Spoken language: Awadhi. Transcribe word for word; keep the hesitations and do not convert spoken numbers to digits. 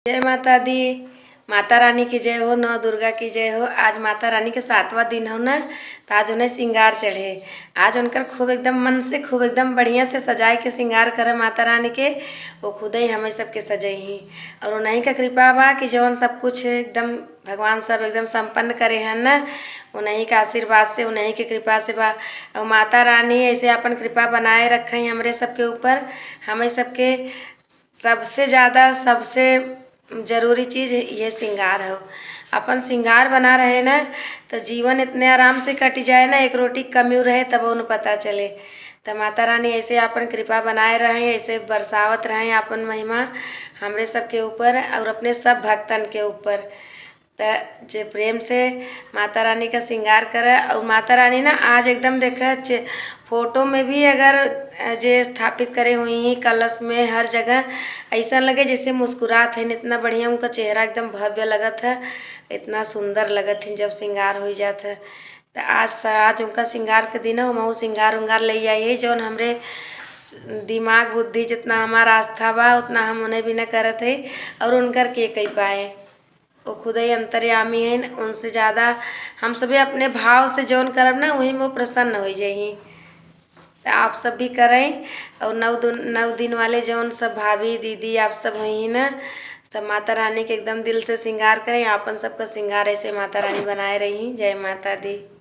जय माता दी, माता रानी की जय हो, नौ दुर्गा की जय हो। आज माता रानी के सातवाँ दिन हो ना, तो आज उन्हें श्रृंगार चढ़े। आज उनकर खूब एकदम मन से, खूब एकदम बढ़िया से सजाए के श्रृंगार करे माता रानी के। वो खुदे ही हमें सबके सजई ही, और उन्हीं का कृपा बा कि जौन सब कुछ एकदम भगवान सब एकदम संपन्न करे हैं ना, उन्हीं के आशीर्वाद से, उन्हीं के कृपा से बा। और माता रानी ऐसे अपन कृपा बनाए रखें हमरे सबके ऊपर, हमें सबके। सबसे ज़्यादा, सबसे जरूरी चीज़ ये श्रृंगार हो। अपन श्रृंगार बना रहे ना, तो जीवन इतने आराम से कट जाए ना, एक रोटी कमी रहे तब उन पता चले। तो माता रानी ऐसे अपन कृपा बनाए रहें, ऐसे बरसावत रहें अपन महिमा हमरे सबके ऊपर और अपने सब भक्तन के ऊपर। त जे प्रेम से माता रानी का श्रृंगार करे, और माता रानी ना आज एकदम देखे चे-, फोटो में भी अगर, अ, जे स्थापित करे हुई हैं कलश में, हर जगह ऐसा लगे जैसे मुस्कुरात है, इतना बढ़िया उनका चेहरा एकदम भव्य लगत है, इतना सुंदर लगत है जब श्रृंगार हो जात है। तो आज स-, आज उनका श्रृंगार के दिन है, हम श्रृंगार उंगार ले आई है, जौन हमरे स-, दिमाग बुद्धि जितना हमारा आस्था बा उतना हम उन्हें भी न करत है, और उनकर के कही पाए। वो खुद ही अंतर्यामी हैं, उनसे ज़्यादा हम सभी अपने भाव से जौन करब ना, वही में वो प्रसन्न हो जाई। तो आप सब भी करें, और नौ दिन, नौ दिन वाले जौन सब भाभी दीदी आप सब हुई ना, सब माता रानी के एकदम दिल से श्रृंगार करें। आपन सबका श्रृंगार ऐसे माता रानी बनाए रही। जय माता दी।